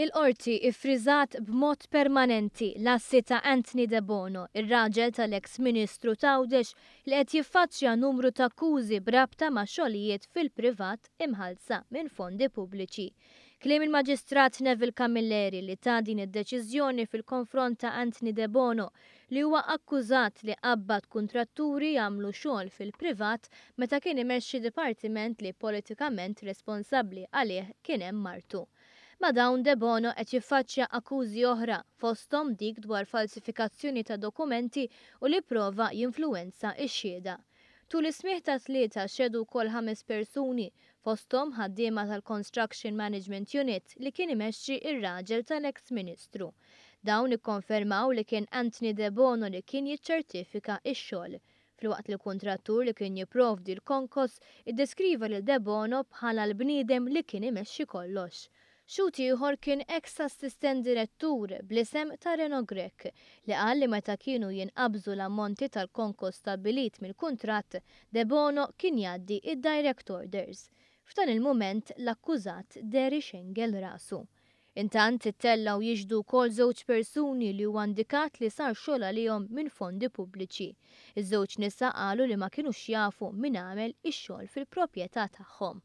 Il-Qorti iffriżat b'mod permanenti l-assi ta' Anthony Debono, ir-raġel tal-eks Ministru t'Għawdex li qed jiffaċċja numru ta' akkużi b'rabta ma' xogħlijiet fil-privat imħallsa minn fondi pubbliċi. Kliem il-Maġistrat Neville Camilleri li ta din id-deċiżjoni fil-konfront ta' Anthony Debono li huwa akkużat li qabbad kuntratturi jagħmlu xogħol fil-privat meta kien imexxi dipartiment li politikament responsabbli għalih kien hemm martu. Ma' dawn Debono qed jiffaċċja akkużi oħra, fosthom dik dwar falsifikazzjoni ta' dokumenti u li pprova jinfluwenza x-xhieda. Tul is-smigħ tat-Tlieta xehdu wkoll ħames persuni, fosthom ħaddiema tal-Construction Management Unit li kien imexxi r-raġel tal-eks Ministru. Dawn ikkonfermaw li kien Anthony Debono li kien jiċċertifika x-xogħol, filwaqt li l-kuntrattur li kien jipprovdi l-konkos iddeskriva lil Debono bħala l-bniedem li kien imexxi kollox. Xhud ieħor kien eks assistent direttur bl-isem ta' Reno Grech li qal li meta kienu jinqabżu l-ammonti tal-konkos stabbilit mill-kuntratt, Debono kien jgħaddi d-direct orders. F'dan il-mument l-akkużat deher ixengel rasu. Intant, ittellgħu jixhdu wkoll żewġ persuni li huwa indikat li sar xogħol għalihom minn fondi pubbliċi. Iż-żewġ nisa qalu li ma kinux jafu min għamel ix-xogħol fil-proprjetà tagħhom.